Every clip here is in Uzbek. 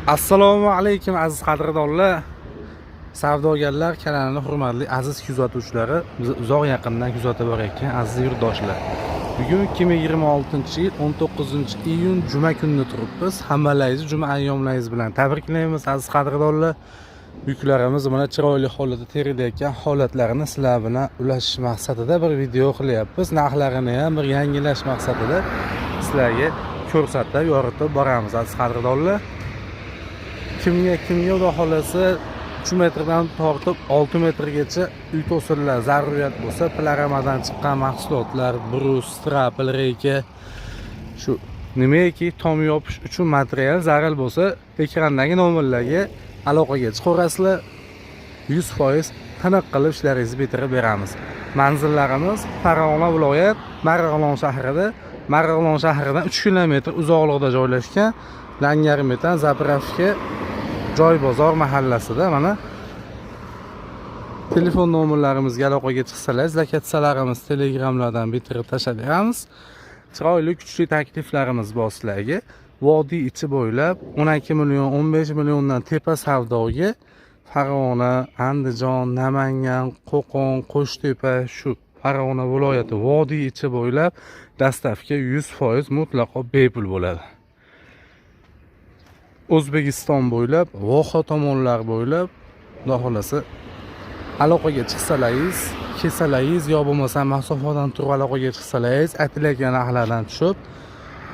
Assalomu alaykum, aziz qadrdonlar, savdogarlar kanalini hurmatli aziz kuzatuvchilari, bizni uzoq yaqindan kuzatib borayotgan aziz yurtdoshlar. Bugun 2026 yil 19 iyun, juma kunida turibmiz. Hammalaringizni juma ayyomlaringiz bilan tabriklaymiz, aziz qadrdonlar. Yuklarimiz mana chiroyli holatda terilayotgan holatlarini sizlar bilan ulashish maqsadida bir video qilyapmiz. Narxlarini ham bir yangilash maqsadida sizlarga ko'rsatib, yoritib boramiz, aziz qadrdonlar. Kimga xudo xohlasa 3 metrdan tortib 6 metrgacha uy to'sinlar zaruriyat bo'lsa, pilaramadan chiqqan mahsulotlar, brus, стропил, reyka, shu nimaiki tom yopish uchun material zarur bo'lsa, ekrandagi nomerlarga aloqaga chiqaverasizlar. 100% tiniq qilib ishlaringizni bitirib beramiz. Manzillarimiz Farg'ona viloyat, Marg'ilon shahrida, Marg'ilon shahridan 3 kilometr uzoqlikda joylashgan Langarmetan заправка, Joy bozor mahallasida. Mana telefon nomerlarimizga aloqaga chiqsalar, lokatsiyalarimiz Telegramlardan bitirib tashlab beramiz. Chiroyli, kuchli takliflarimiz bor sizlarga. Vodiy ichi bo'ylab 12 million, 15 milliondan tepa savdoga Farg'ona, Andijon, Namangan, Qo'qon, Qo'shtepa, shu Farg'ona viloyati vodiy ichi bo'ylab доставка 100% mutlaqo bepul bo'ladi. O'zbekiston bo'ylab, voha tomonlar bo'ylab, xudo xohlasa, aloqaga chiqsalaringiz, kelsalaringiz yo bo'lmasa masofadan turib aloqaga chiqsalaringiz, aytilayotgan narxlardan tushib,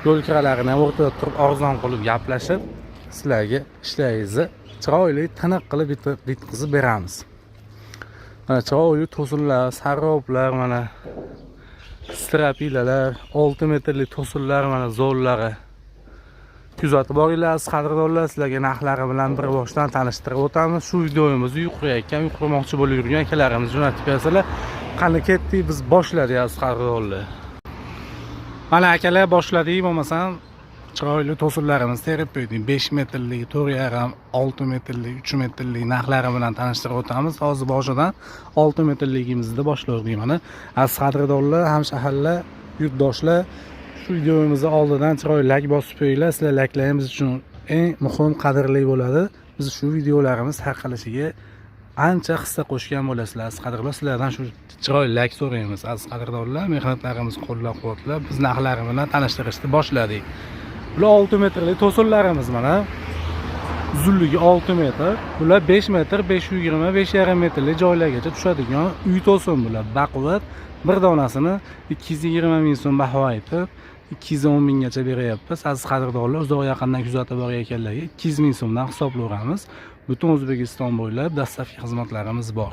yo'l kiralarini ham o'rtada turib arzon qilib gaplashib, sizlarga ishlaringizni chiroyli, tiniq qilib bitkazib beramiz. Mana chiroyli to'sinlar, saroblar, mana стропила lar, 6 metrli to'sinlar, mana zo'rlari. Kuzatib boringlar, aziz qadrdonlar. Sizlarga narxlari bilan bir boshdan tanishtirib o'tamiz. Shu videomizni uy qurayotgan, uy qurmoqchi bo'lib yurgan akalarimiz jo'natib bersalar. Qani, ketdik biz, boshladik, aziz qadrdonlar. Mana, akalar, boshladik. Bo'lmasam chiroyli to'sinlarimizni terib qo'ydik. 5 metrlik, 4,5, 6 metrlik, 3 metrlik narxlari bilan tanishtirib o'tamiz. Hozir boshidan 6 metrligimizni boshladik. Mana, aziz qadrdonlar, hamshaharlar, yurtdoshlar, shu videomizni oldidan chiroyli layk bosib qo'yinglar. Sizlar layklarimiz uchun eng muhim, qadrli bo'ladi. Biz shu videolarimiz tarqalishiga ancha hissa qo'shgan bo'lasizlar, aziz qadrdonlar. Sizlardan shu chiroyli layk so'raymiz, aziz qadrdonlar. Mehnatlarimizni qo'llab quvvatlab, biz narxlari bilan tanishtirishni boshladik. Bular 6 metrli to'sinlarimiz, mana uzunligi 6 metr. Bular 5 metr, 5,20, 5,5 metrli joylargacha tushadigan uy to'sin. Bular baquvvat. Bir donasini 220 ming so'm baho aytib, 210 minggacha beryapmiz. Aziz qadrdonlar, uzoq yaqindan kuzatib borayotganlarga 200 ming so'mdan hisoblayveramiz. Butun O'zbekiston bo'ylab доставка xizmatlarimiz bor.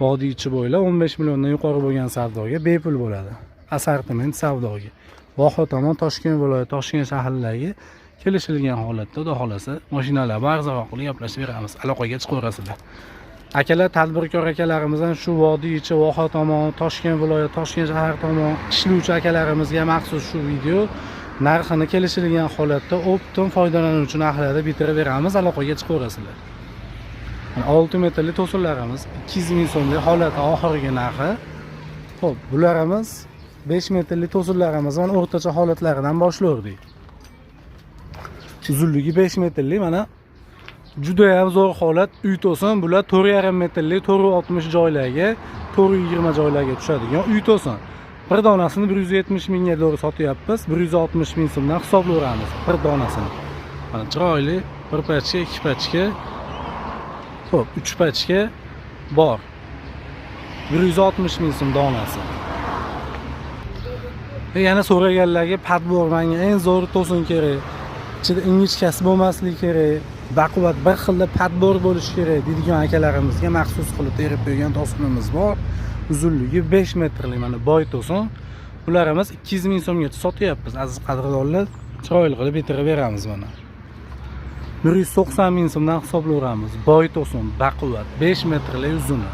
Vodiy ichi bo'ylab 15 milliondan yuqori bo'lgan savdoga bepul bo'ladi, assortiment savdoga voha tomon, Toshkent viloyati, Toshkent shaharlariga kelishilgan holatda, xudo xohlasa, mashinalar bor, arzonroq qilib gaplashib beramiz. Aloqaga chiqaverasizlar, akalar. Tadbirkor akalarimizdan shu vodiy ichi, voha tomon, Toshkent viloyati, Toshkent shahar tomon ishlovchi akalarimizga maxsus shu video. Narxini kelishilgan holatda оптом foydalanuvchi narxlarda bitirib beramiz. Aloqaga chiqaverasizlar. Mana 6 metrli to'sinlarimiz 200 ming so'mlik holati, oxirgi narxi. Ho'p, bularimiz 5 metrli to'sinlarimiz. Mana o'rtacha holatlaridan boshlayverdik. Uzunligi 5 metrli, mana judayam zo'r holat uy to'sin. Bular 4,5 metrli, 4,60 joylarga, 4,20 joylarga tushadigan uy to'sin. Bir donasini 170 mingga to'g'ri sotyapmiz, 160 ming so'mdan hisoblayveramiz bir donasini. Mana chiroyli bir пачка, ikki пачка, ho'p, uch пачка bor, 160 ming so'm donasi. Yana so'raganlarga подбор, manga eng zo'r to'sin kerak, ichida ingichkasi bo'lmasligi kerak, baquvvat, bir xilda подбор bo'lishi kerak deydigan akalarimizga maxsus qilib terib qo'ygan to'sinimiz bor. Uzunligi 5 metrli, mana boy to'sin. Bularimiz 200 ming so'mgacha sotyapmiz, aziz qadrdonlar. Chiroyli qilib bitirib beramiz. Mana 190 ming so'mdan hisoblayveramiz. Boy to'sin, baquvvat, 5 metrli uzuni.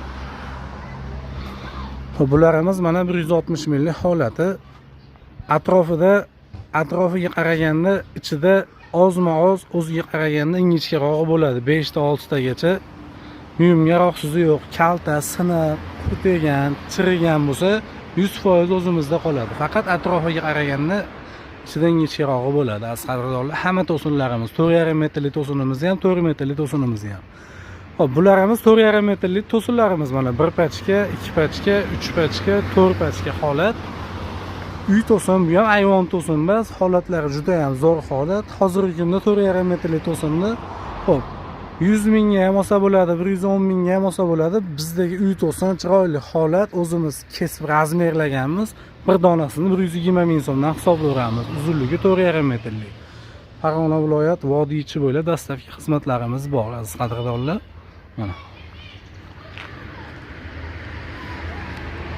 Ho'p, bularimiz mana 160 minglik holati. Atrofida, atrofiga qaraganda ichida ozma oz, o'ziga qaraganda ingichkarog'i bo'ladi, 5 ta, 6 tagacha. Uyimga roqsizi yo'q, kalta, siniq, qurt yegan, chirigan bo'lsa, 100% o'zimizda qoladi. Faqat atrofiga qaraganda Ichida ingichkarog'i bo'ladi, aziz qadrdonlar. Hamma to'sinlarimiz 4,5 metrli to'sinimiz ham, 4 metrli to'sinimiz ham. Xo'p, bularimiz 4,5 metrli to'sinlarimiz mana 1 pachka, 2 pachka, 3 pachka, 4 pachka holat. Uy to'sin, bu ham ayvon to'sin emas, holatlari juda ham zo'r holat. Hozirgi kunda 4,5 metrli to'sinni, xo'p, 100 mingga ham olsa bo'ladi, 110 mingga ham olsa bo'ladi. Bizdagi uy to'sin chiroyli holat, o'zimiz kesib razmerlaganmiz. Bir donasini 120 ming so'mdan hisoblayveramiz. Uzunligi 4,5 metrli. Farg'ona viloyat vodiychi bo'ylab dastlabki xizmatlarimiz bor, aziz qadrdonlar. Mana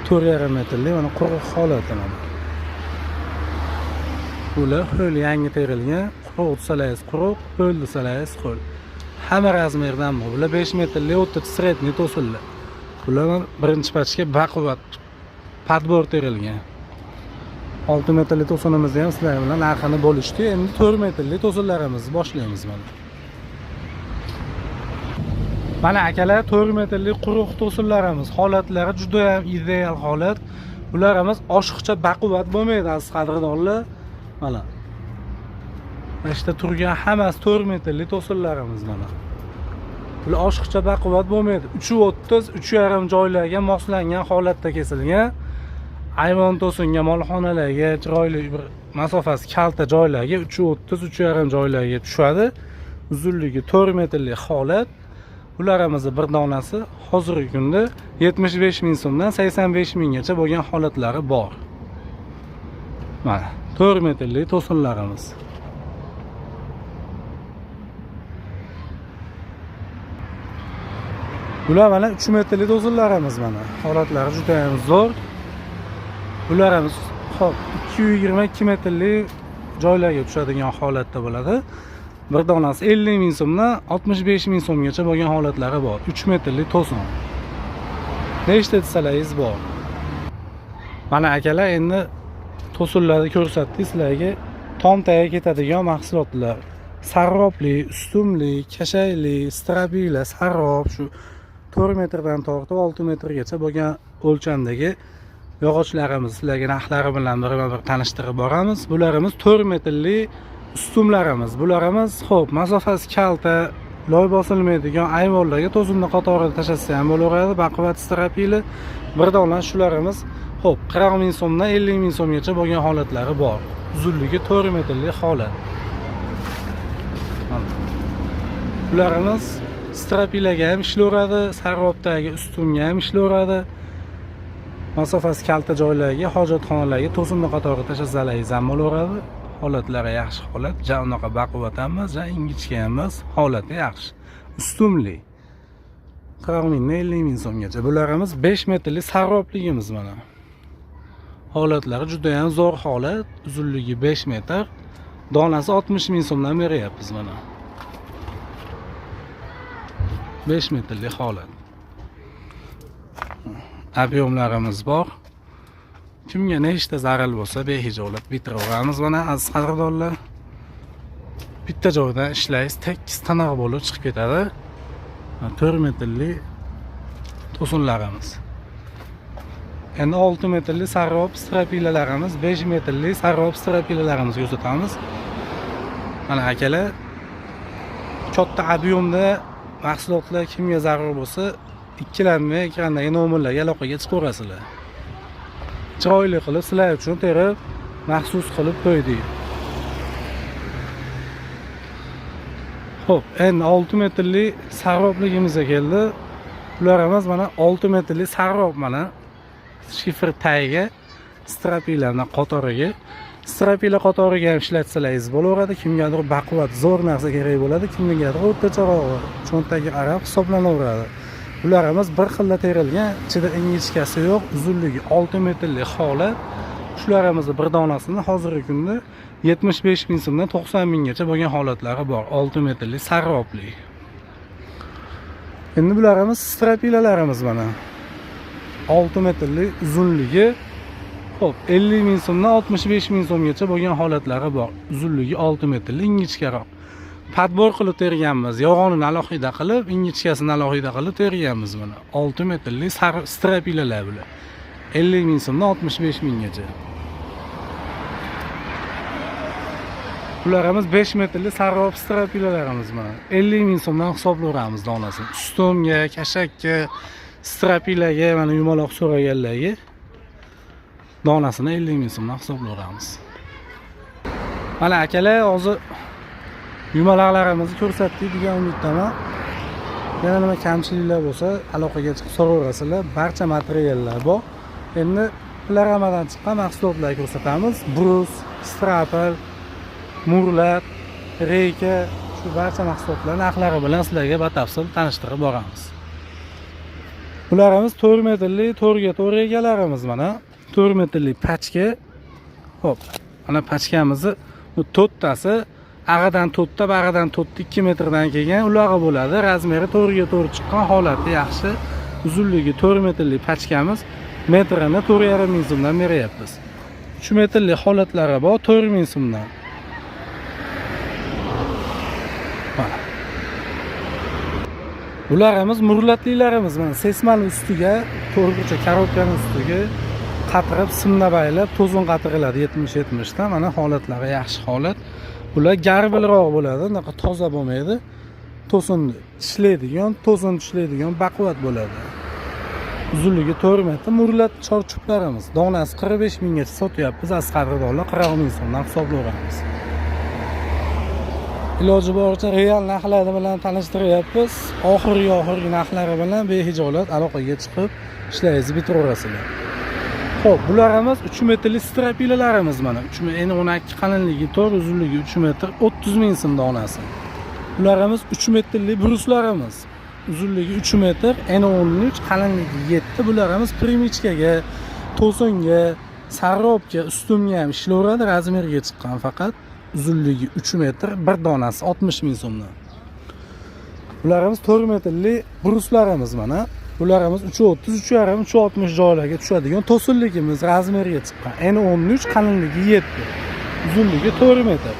4,5 metrli, mana quruq holati mana. Bular ho'l yangi terilgan, quruq desangiz quruq, ho'l desangiz ho'l. Hamma razmerdan bor. Bular 5 metrli o'rtacha sredniy to'sinlar. Bular birinchi pachka baquvvat подбор terilgan. 6 metrli to'sinimizni ham sizlar bilan narxini bo'lishdik. Endi 4 metrli to'sinlarimizni boshlaymiz mana. Mana akalar, 4 metrli quruq to'sinlarimiz holatlari juda ham ideal holat. Bularimiz oshiqcha baquvvat bo'lmaydi, aziz qadrdonlar. Mana. Mana shu yerda turgan hammasi 4 metrli to'sinlarimiz mana. Bular oshiqcha baquvvat bo'lmaydi. 3.30, 3.5 joylarga moslangan holatda kesilgan. Ayvon to'singa, molxonalarga chiroyli bir masofasi kalta joylarga 3.30, 3.5 joylarga tushadi. Uzunligi 4 metrli holat. Bularimizni bir donasi hozirgi kunda 75 ming so'mdan 85 minggacha bo'lgan holatlari bor. Mana 4 metrli to'sinlarimiz. Bular mana 3 metrli to'sinlarimiz mana. Holatlari juda ham zo'r. Bularimiz hop 222 metrli joylarga tushadigan holatda bo'ladi. Bir donasi 50 ming so'mdan 65 ming so'mgacha bo'lgan holatlari bor. 3 metrli to'sin. Nechta desalaringiz bor. Mana akalar, endi to'sinlarni ko'rsatdik sizlarga. Tom tagiga ketadigan mahsulotlar. Sarrobli, ustunli, kashayli, strabila, sarrob shu 4 metrdan tortib 6 metrgacha bo'lgan o'lchamdagi yog'ochlarimiz sizlarga narxlari bilan birma-bir tanishtirib boramiz. Bularimiz 4 metrli ustunlarimiz. Bularimiz xo'p, masofasi kalta, loy bosilmaydigan ayvonlarga to'sinni qatorida tashlasa ham bo'laveradi. Baquvvat strapili bir dona shularimiz xo'p 40 ming so'mdan 50 ming so'mgacha bo'lgan holatlari bor. Uzunligi 4 metrli holat. Bularimiz strapilaga ham ishlayveradi, sarrobdagi ustunga ham ishlayveradi. Masofasi kalta joylarga, hojatxonalarga to'sinni qatorida tashlasangiz ham bo'laveradi. Holatlari yaxshi holat, ja unaqa baquvvat ham emas, ja ingichka ham emas, holati yaxshi. Ustunli. 40 mingdan 50 ming so'mgacha. Bularimiz 5 metrli sarrobligimiz mana. Holatlari juda ham zo'r holat, uzunligi 5 metr. Donasi 60 ming so'mdan beryapmiz mana. 5 metrli holat. Объемlarimiz bor. Kimga nechta zaril bo'lsa behijolat bitiraveramiz mana, aziz qadrdonlar. Bitta joydan ishlaysiz, tekis tiniq bo'lib chiqib ketadi. 4 metrli to'sinlarimiz. Endi 6 metrli sarrob strapilalarimiz, 5 metrli sarrob strapilalarimizni ko'rsatamiz. Mana akalar, katta объемda mahsulotlar kimga zarur bo'lsa, ikkilanmay ekrandagi nomerlarga aloqaga chiqaverasizlar. Chiroyli qilib sizlar uchun terib, maxsus qilib qo'ydik. Xo'p, endi 6 metrli sarrobligimizga keldi. Bularimiz mana 6 metrli sarrob mana shifr tagiga strapilarni qatoriga, strapila qatoriga ham ishlatsalaringiz bo'laveradi. Kimgadir baquvvat zo'r narsa kerak bo'ladi, kimgadir o'rtacharog'i cho'ntagi qarab hisoblanaveradi. Bularimiz bir xilda terilgan, ichida ingichkasi yo'q, uzunligi 6 metrli holat. Shularimizni bir donasini hozirgi kunda 75 ming so'mdan 90 minggacha bo'lgan holatlari bor. 6 metrli sarrobli. Endi bularimiz strapilalarimiz mana. 6 metrli uzunligi xo'p 50 ming so'mdan 65 ming so'mgacha bo'lgan holatlari bor. Uzunligi 6 metrli, ingichkaroq. Подбор qilib terganmiz. Yog'onini alohida qilib, ingichkasini alohida qilib terganmiz mana. 6 metrli strapilalar bular. 50 ming so'mdan 65 minggacha. Bularimiz 5 metrli sarg'ob strapilalarimiz mana. 50 ming so'mdan hisoblayveramiz donasini. Ustumga, kashakka, strapilaga mana yumaloq so'raganlarga donasini 50 ming so'mdan hisoblayveramiz. Mana akalar, hozir yumaloqlarimizni ko'rsatdik degan umiddaman. Yana nima kamchiliklar bo'lsa, aloqaga chiqib so'raverasizlar. Barcha materiallar bor. Endi pilaramadan chiqqan mahsulotlar ko'rsatamiz. Brus, strapel, murlat, reyka, shu barcha mahsulotlar narxlari bilan sizlarga batafsil tanishtirib boramiz. Bularimiz 4 metrli to'rga to'rt regalarimiz mana. 4 metrli pachka. Xo'p, mana pachkamizni bu to'rttasi ag'idan to'rtta, bag'idan to'rtta 2 metrdan kelgan ulog'i bo'ladi. Razmeri 4 ga 4 chiqqan, holati yaxshi. Uzunligi 4 metrli pachkamiz metrini 4,5 ming so'mdan beryapmiz. 3 metrli holatlari bor 4 ming so'mdan. Mana. Bularimiz murlatlilarimiz mana sesmani ustiga, to'rtburchak korobkani ustiga qatirib, simna baylab, to'zon qatiriladi 70-70 dan. Mana holatlari yaxshi holat. Bular garbilroq bo'ladi, unaqa toza bo'lmaydi. To'sin tishlaydigan, to'sin tishlaydigan baquvvat bo'ladi. Uzunligi 4 metr murlat chorchuplarimiz. Donasi 45 minggacha sotyapmiz, aziz qadrdonlar, 40 ming so'mdan hisoblayveramiz. Iloji boricha real narxlari bilan tanishtiryapmiz. Oxirgi narxlari bilan behijolat aloqaga chiqib ishlaringizni bitiraverasizlar. Xo'p, bularimiz 3 metrli strapilalarimiz mana. 3 endi 12 qalinligi 4, uzunligi 3 metr, 30 ming so'm donasi. Bularimiz 3 metrli bruslarimiz. Uzunligi 3 metr, eni 13, qalinligi 7. Bularimiz primichkaga, to'singa, sarrobga, ustumga ham ishlayveradi, razmerga chiqqan faqat. Uzunligi 3 metr, bir donasi 60 ming so'mdan. Bularimiz 4 metrli bruslarimiz mana. Bularimiz 3.30, 3.5, 3.60 joylarga tushadigan to'sinligimiz razmerga chiqqan. Eni 13, qalinligi 7. Uzunligi 4 metr.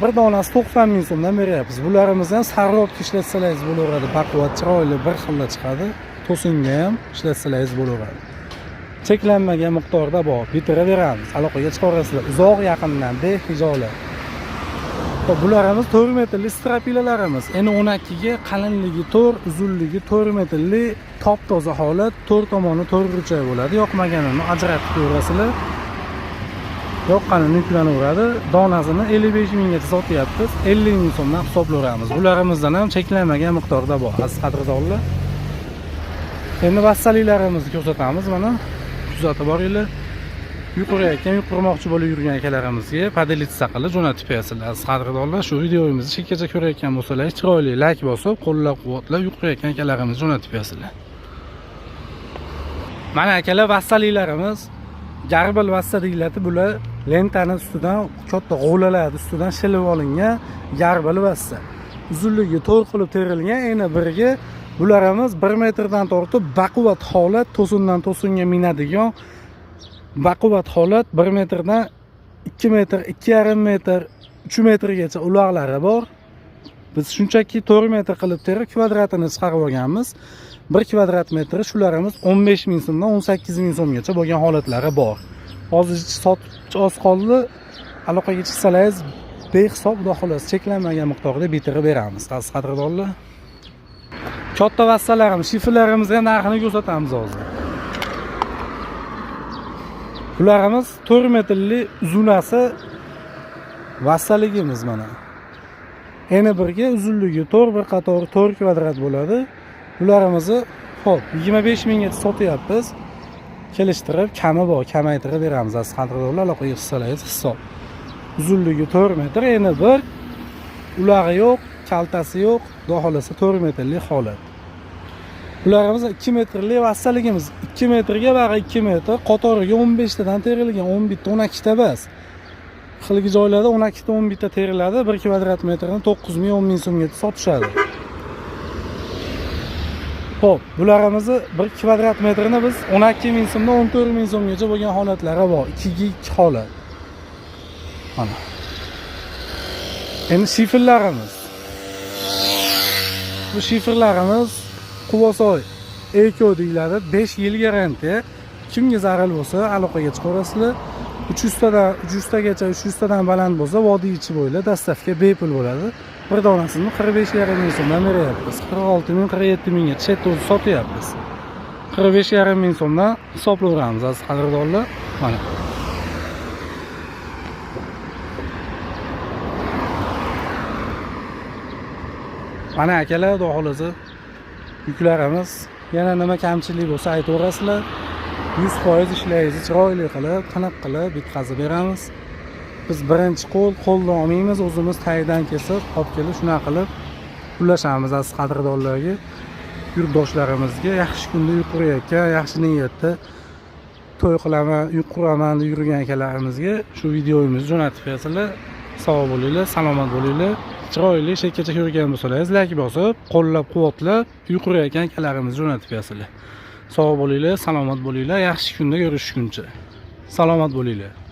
Bir donasi 90 ming so'mdan beryapmiz. Bularimiz ham sarrobga ishlatsalaringiz bo'laveradi. Baquvvat, chiroyli bir xilda chiqadi. To'singa ham ishlatsalaringiz bo'laveradi. Cheklanmagan miqdorda bor. Bitiraveramiz. Aloqaga chiqaverasizlar. Uzoq yaqindan behijolat. Xo'p, bularimiz 4 metrli strapilalarimiz. Eni 12 ga, qalinligi 4, uzunligi 4 metrli top toza holat, to'rt tomoni to'rt burchak bo'ladi. Yoqmaganini ajratib ko'rasizlar. Yoqqanini yuklanaveradi. Donasini 55 minggacha sotyapmiz. 50 ming so'mdan hisoblayveramiz. Bularimizdan ham cheklanmagan miqdorda bor, aziz qadrdonlar. Endi vassaliklarimizni ko'rsatamiz mana. Kuzatib boringlar. Yuqorayotgan, yuqormoqchi bo'lib yurgan akalarimizga поделиться qilib jo'natib qo'yasizlar. Aziz qadrdonlar, shu videomizni chekkacha ko'rayotgan bo'lsalar, chiroyli layk bosib, qo'llab-quvvatlab yuqorayotgan akalarimizni jo'natib qo'yasizlar. Mana akalar, vassaliklarimiz garbil vassa deyiladi. Bular lentani ustidan, katta g'o'lalarni ustidan shilib olingan garbil vassa. Uzunligi 4 qilib terilgan, eni birga bularimiz 1 metrdan tortib baquvvat holat, to'sindan to'singa minadigan baquvvat holat, 1 metrdan 2 metr, 2,5 metr, 3 metrgacha uloqlari bor. Biz shunchaki 4 metr qilib terib kvadratini chiqarib olganmiz. 1 kvadrat metri shularimiz 15 ming so'mdan 18 ming so'mgacha bo'lgan holatlari bor. Hozir sotib oz qoldi. Aloqaga chiqsalaringiz behisob, xudo xohlasa, cheklanmagan miqdorda bitirib beramiz. Aziz qadrdonlar. Katta vassalarimiz, shifrlarimizni ham narxini ko'rsatamiz hozir. Bularimiz 4 metrli uzunasi vassaligimiz mana. Eni birga, uzunligi 4, bir qatori 4 kvadrat bo'ladi. Bularimizni xo'p 25 mingga sotyapmiz. Kelishtirib, kami bor, kamaytirib beramiz. Aziz qadrdonlar, aloqaga chiqsalaringiz hisob. Uzunligi 4 metr, eni 1, ulag'i yo'q, kaltasi yo'q, xudo xohlasa 4 metrli holat. Bularimiz 2 metrli vassaligimiz, 2 metrga bag'i 2 metr, qatoriga 15 tadan terilgan, 11 ta, 12 ta bas. Xilgi joylarda 12 ta, 11 ta teriladi, 1 kvadrat metrini 9 ming, 10 ming so'mga sotishadi. Xo'p, bularimizni 1 kvadrat metrini biz 12 ming so'mdan 14 ming so'mgacha bo'lgan holatlari bor. 2 ga 2 holat. Mana. Endi shifrlarimiz. Bu shifrlarimiz Quvasoy Eko deyiladi. 5 yil garantiya. Kimga zarur bo'lsa, aloqaga chiqaverasizlar. 300 tadan 300 tagacha, 300 tadan baland bo'lsa, vodiy ichi bo'ylab доставка bepul bo'ladi. Bir donasini 45,5 ming so'mdan beryapmiz. 46 ming, 47 mingga chetda o'zi sotyapmiz. 45,5 ming so'mdan hisoblayveramiz, aziz qadrdonlar. Mana. Mana akalar, xudo xohlasa yuklarimiz, yana nima kamchilik bo'lsa aytaverasizlar. 100% ishlaringizni chiroyli qilib, tiniq qilib bitkazib beramiz. Biz birinchi qo'l qo'ldan olmaymiz, o'zimiz tagidan kesib olib kelib shunaqa qilib ulashamiz aziz qadrdonlarga, yurtdoshlarimizga. Yaxshi kunda uy qurayotgan, yaxshi niyatda to'y qilaman, uy quraman deb yurgan akalarimizga shu videomizni jo'natib bersalar. Sog' bo'linglar, salomat bo'linglar. Chiroyli shekkacha ko'rgan bo'lsalaringiz layk bosib, qo'llab quvvatlab uy qurayotgan akalarimizni jo'natib bersalar. Sog' bo'linglar, salomat bo'linglar. Yaxshi kunda ko'rishguncha. Salomat bo'linglar.